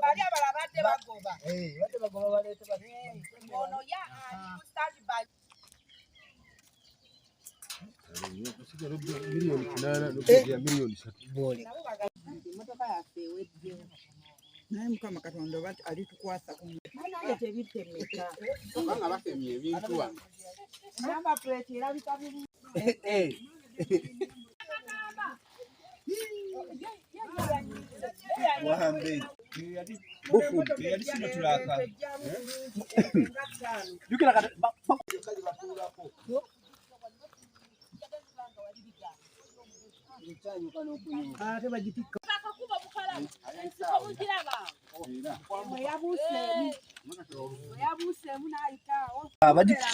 Bali abalala badde bagoba. Ono ya ali ku standby. Miliyoni 8 n'okugya miliyoni 3. Nabo bagamba emmotoka yaffe eweddewo. Naye Mukama Katonda oba alitukwasa ku Bannange, tebitemeka. Kubanga batemye ebintu wano. Number plate erabika bulungi. Wambe. Bufudde yali sino tulaka. Jjukira kati ate bagitikka. Akakuba bukalamu, ensiko mugiraba. Bwe yabuuseemu n'ayitaawo.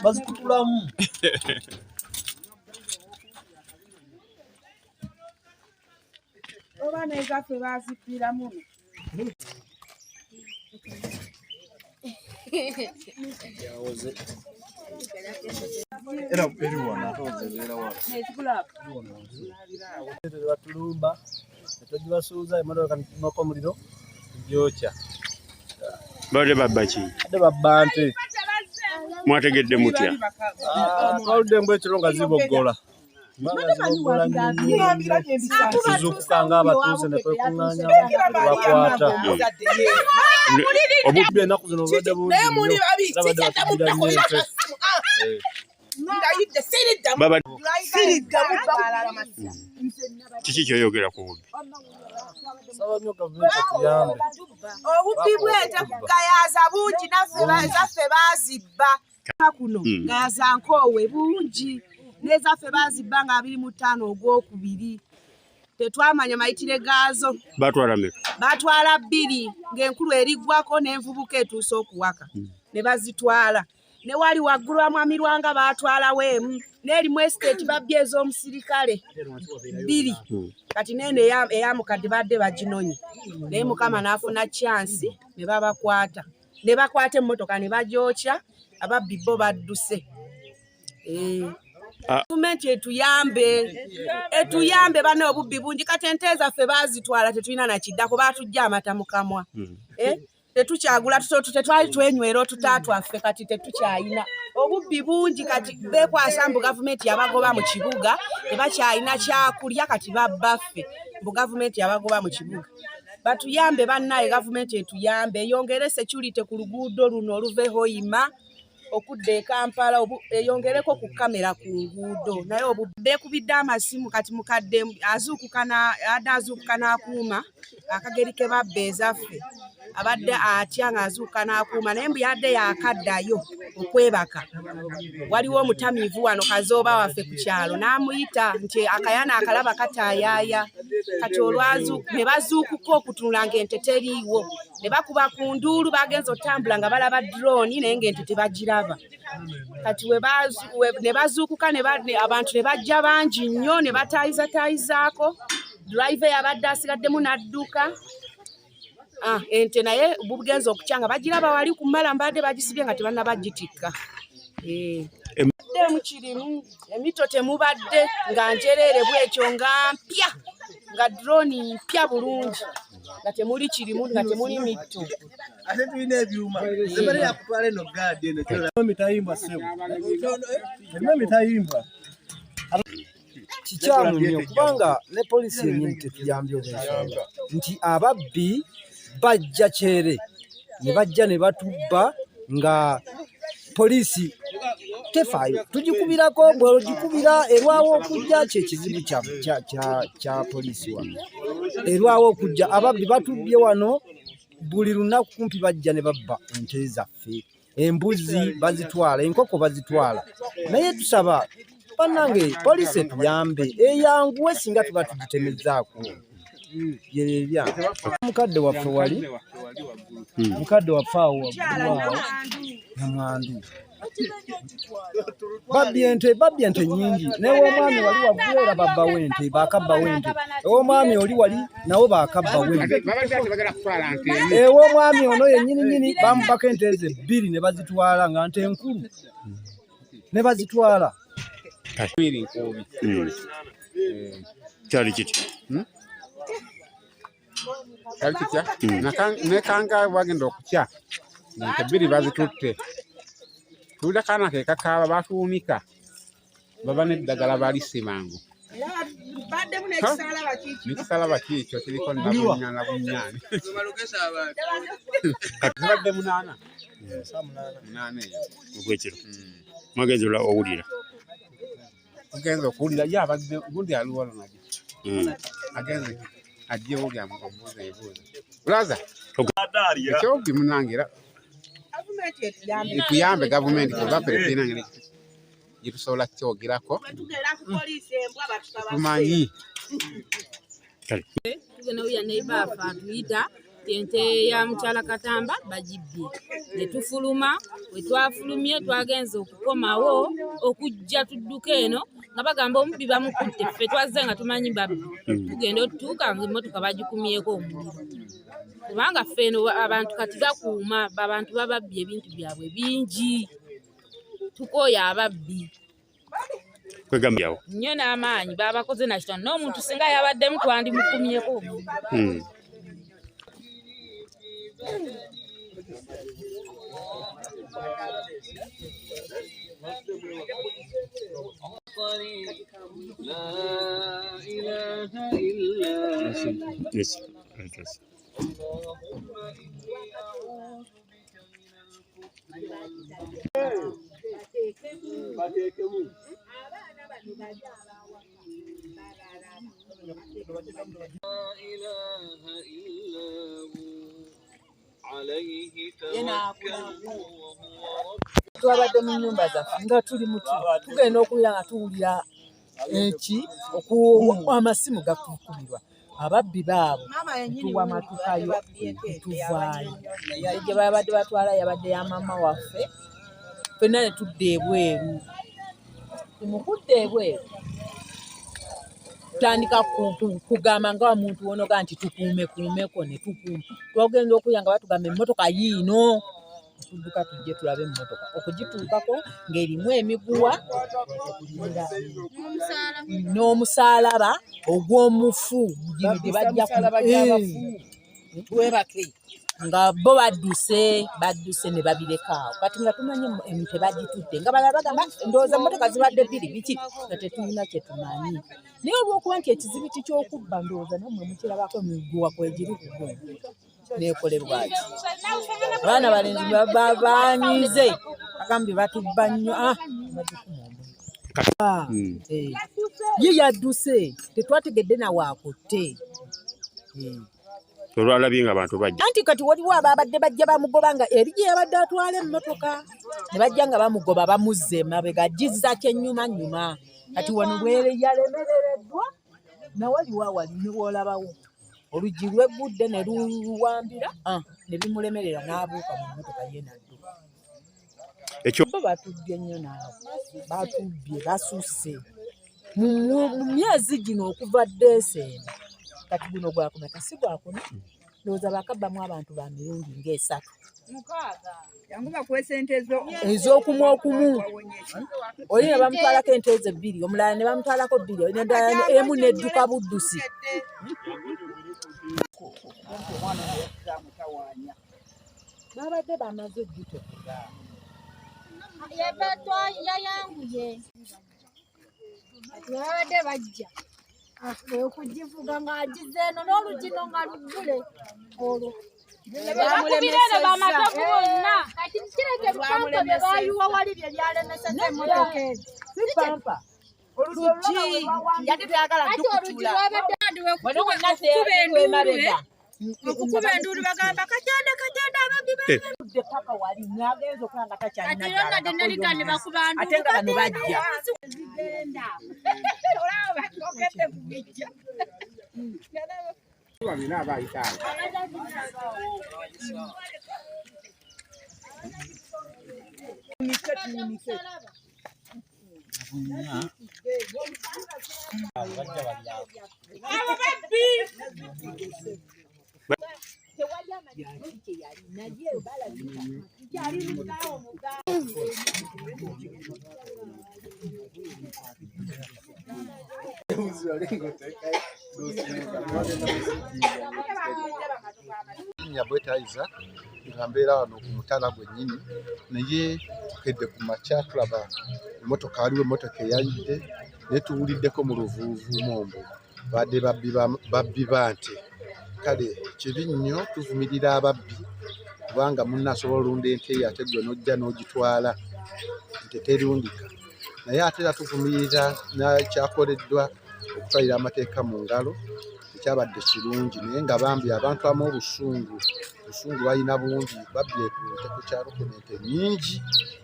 Bazikutulamu. Oba n'ezaffe baazibbira muno. Yawoze. Era eri wano ate ozebeera wano. Nezikulaba. Batulumba, netugibasuuza emotoka netumako omuliro, tugyokya. Babadde babba ki? Ate babba nte. Mwategedde mutya? Ah, twaludde embwa ekiro nga ziboggola. Kubanga ziboggola nnyo nnyo nnyo. Tuzuukuka ng'abatuuze ne twekuŋŋaanya ne bakwata. Obubbi Ennaku zino obulwadde bungi Naye muli nnyo. babi. Era badde batubbira nnyo ente. Ndayidde siriddamu. Baba Siriddamu. Kiki kyoyogera ku bubbi? Saba nnyo gavumenti etuyambe. Obubbi bw'ente ku Gayaza bungi, naffe zaffe baazibba kuno. Gayaza nkoowe bungi, n'ezaffe baazibba nga 25 ogwokubiri, tetwamanya mayitire gaazo. Batwala meka? Batwala bbiri, ng'enkulu eriggwako n'envubuka etuuse okuwaka ne bazitwala. Ne wali waggulu amwamirwanga baatwalawo emu, n'erimu estate babbye ez'omusirikale bbiri. Kati neeno eyamukadde badde baginonye, naye Mukama n'afuna chance ne babakwata, ne bakwata emmotoka ne bagyokya. Ababbi bo badduse. Eh. Ah. Gavumenti etuyambe, etuyambe bana, obubbi bungi. Kati ente zaffe baazitwala, tetulina nakiddako, baatujja amata mu kamwa. Eh? Tetukyagula tuto, tetwali twenywera otuta twaffe, kati tetukyayina. Obubbi bungi. Kati bekwasa mbu gavumenti yabagoba mu kibuga, tebakyalina kyakulya, kati babbaffe mbu gavumenti yabagoba mu kibuga. Batuyambe bannaye, gavumenti etuyambe, eyongere security ku luguudo luno oluva e Hoima okudda e Kampala, eyongereko ku kamera ku nguudo. Naye obu beekubidde amasimu. Kati mukadde azuukuka adde azuukuka n'akuuma akageri ke babba ezaffe, abadde atya ng'azuukuka n'akuuma, naye mbu yadde yakaddayo okwebaka, waliwo omutamiivu wano kazooba waffe ku kyalo n'amuyita nti akayana akalaba kataayaaya. Kati olwazu ne bazuukuka okutunula ng'ente teriiwo, ne bakuba ku nduulu, bagenza otambula nga balaba drone, naye ng'ente tebagiraba. Kati ne bazuukuka abantu ne bajja bangi nnyo ne batayizatayizaako driver yabadde asigaddemu n'adduka. Ah, ente naye bugenza okukya nga bagiraba wali ku mmala, mbadde bagisibye nga tebannabagitikka. Eh. Emu kirimu emito temubadde nga njereere bwetyo, nga mpya, nga drone mpya bulungi, nga temuli kirimu, nga temuli mitto. Ate tulina ebyuma. Emmere yakutwala eno gaadi eno. Emitayimbwa ssebo. Erimu emitayimbwa. Kikyamu nnyo kubanga ne poliisi yennyini tetuyambye, olw'ensonga nti ababbi bajja kyere ne bajja ne batubba nga poliisi tefaayo. Tugikubirako, bw'ogikubira erwawo okujja. Kyekizibu kya poliisi wano, erwawo okujja. Ababbi batubbye wano buli lunaku kumpi, bajja ne babba ente zaffe, embuzi bazitwala, enkoko bazitwala. Naye tusaba bannange poliisi etuyambe, eyanguwe singa tuba tugitemezaako byebyo. Mukadde waffe wali, mukadde waffe awo waggulu awo, namwandu, babbye ente, babbye ente nnyingi. New'omwami wali waggulu era babbawo ente, bakabbawo ente. Ew'omwami oli wali nawo bakabbawo ente. Ew'omwami ono yennyini nnyini bamubako ente ze bbiri ne bazitwala, nga nte enkulu, ne bazitwala. Kyali kiti. Kyali kitya? Nekanga bwagenda okukya ente bbiri bazitutte. Tuwulira kaana ke kakaaba batuwunika baba n'eddagala balisse mangu. N'ekisalaba kiikyo kiriko nabunnya nabunyaani. Kati zibadde 8. 8 eyo. Ogwekiro mwagenze owulira Tugenze okuwulira ye abadde gundi aliwo naye. Agenze ajjewo omubuuza ebibuuzo. Brother, ekyobbi munnange era etuyambe gavumenti kuba ffe tetulina ngeri gye tusobola kukyogerako tumanyi. Tugenda wuya neighbor atuyita nti ente ya mukyala Katamba bagibbye, ne tufuluma. We twafulumye twagenze okukomawo okujja tudduka eno nga bagamba omubbi bamukutte. Ffe twazze nga tumanyi babbi, tugenda otutuuka nga emmotoka bagikumyeko omuliro, kubanga ffe eno abantu kati bakuuma abantu bababbye ebintu byabwe bingi, tukooye ababbi. Kwegamba nnyo n'amaanyi babakoze nakitono n'omuntu singa yabaddemu twandimukumyeko omuliro. Yes. Twabadde mu nyumba zaffe nga tuli muti tugenda okuwulira nga tuwulira eki amasimu gatukubirwa ababbi baabo tuwamatukayo tuvaayo gye babadde batwala yabadde ya maama waffe ffenna ne tudda ebweru mukudda ebweru tutandika kugamba nga omuntu wonoga nti tukuume kuumeko ne tukuuma twagenda okulya nga batugamba emmotoka yiino tudduka tujje tulabe emmotoka okugituukako ng'erimu emiguwa n'omusaalaba ogw'omufu gino gye bajja twebake nga bo badduse badduse ne babireka awo kati nga tumanyi ente bagitutte nga balala bagamba ndowooza emmotoka zibadde bbiri biki nga tetulina kye tumanyi naye olw'okuba nti ekizibiti ky'okubba ndowooza nammwe mukirabako emiguwa kwegiri kugonda nekolebwaki abaana balenzi banyiize bagambye batubba nnyo ye yadduse tetwategedde nawakutte. Olwalabye nga abantu bajja anti kati waliwo ababadde bajja bamugoba nga eri gye yabadde atwala emmotoka ne bajja nga bamugoba bamuzza emabega agizza kyennyuma nnyuma kati wano bwere yalemerereddwa nawaliwo awali ne woolabawo oluggi lweggudde ne luwambira ne bimulemerera n'abuuka mu mmotoka ye n'adduka. Bo batubbye nnyo naawe batubbye basusse mu myezi gino okuva Desemba kati guno gwakumeka si gwakuna ndowooza bakabbamu abantu ba mirundi ng'esatu ez'okumu okumu oli ne bamutwalako ente ezo bbiri omulala ne bamutwalako bbiri emu n'edduka buddusi. Babadde bamaze ogitokera. Yayanguye babadde bajja okugivuga ng'agize eno n'olugino nga luggule olwo bakubira eno bamatovu bonna kati kireka ebipampa bye baayiwa wali bye byalemeseza emmotoka ezo si pampa olugi yadde teyagala dukutula okukuba enduulu bagamba katenda katenda ababbi badde paka wali nagenza okuba nga takyalina ate nga bano bajja olaba batogedde ku bijja. Abo babbi Erinnya Bweta Isaac, nga mbeera wano ku mutala gwennyini, naye tukedde ku makya tulaba emmotoka, waliwo emmotoka eyayidde, naye tuwuliddeko mu luvuuvuumo mbu badde babbi ba nte. Kale kibi nnyo, tuvumirira ababbi kubanga munno asobola olunda ente ye ate ggwe n'ojja n'ogitwala, nte terundika. Naye ate era tuvumirira kyakoleddwa okutwalira amateeka mu ngalo, tekyabadde kirungi, naye nga bambi abantu abamu obusungu balina bungi, babbye ku nte ku kyalo kuno ente nnyingi,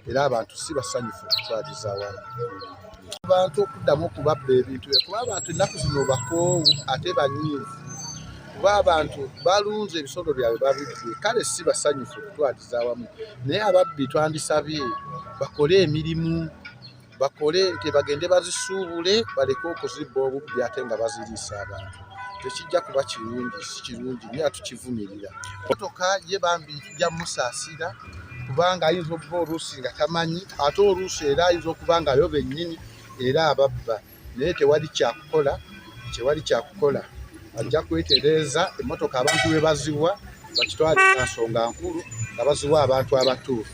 era abantu si basanyufu okutwaliza awamu. Abantu okuddamu okubabba ebintu, kuba abantu ennaku zino bakoowu ate banyiivu, kuba abantu balunze ebisolo byabwe babibbye, kale si basanyufu okutwaliza awamu. Naye ababbi twandisabye bakole emirimu, bakole nti bagende bazisuubule, baleke okuzibba obubbi ate nga baziriisa abantu. Tekijja kuba kirungi, si kirungi nnyo, tukivumirira. Motoka ye bambi tujja musaasira kubanga ayinza okuba oluusi nga tamanyi, ate oluusi era ayinza okuba nga yo bennyini era ababba, naye tewali kyakukola, tewali kyakukola. Ajja kwetereeza emmotoka abantu be baziwa bakitwale nga nsonga nkulu, nga baziwa abantu abatuufu.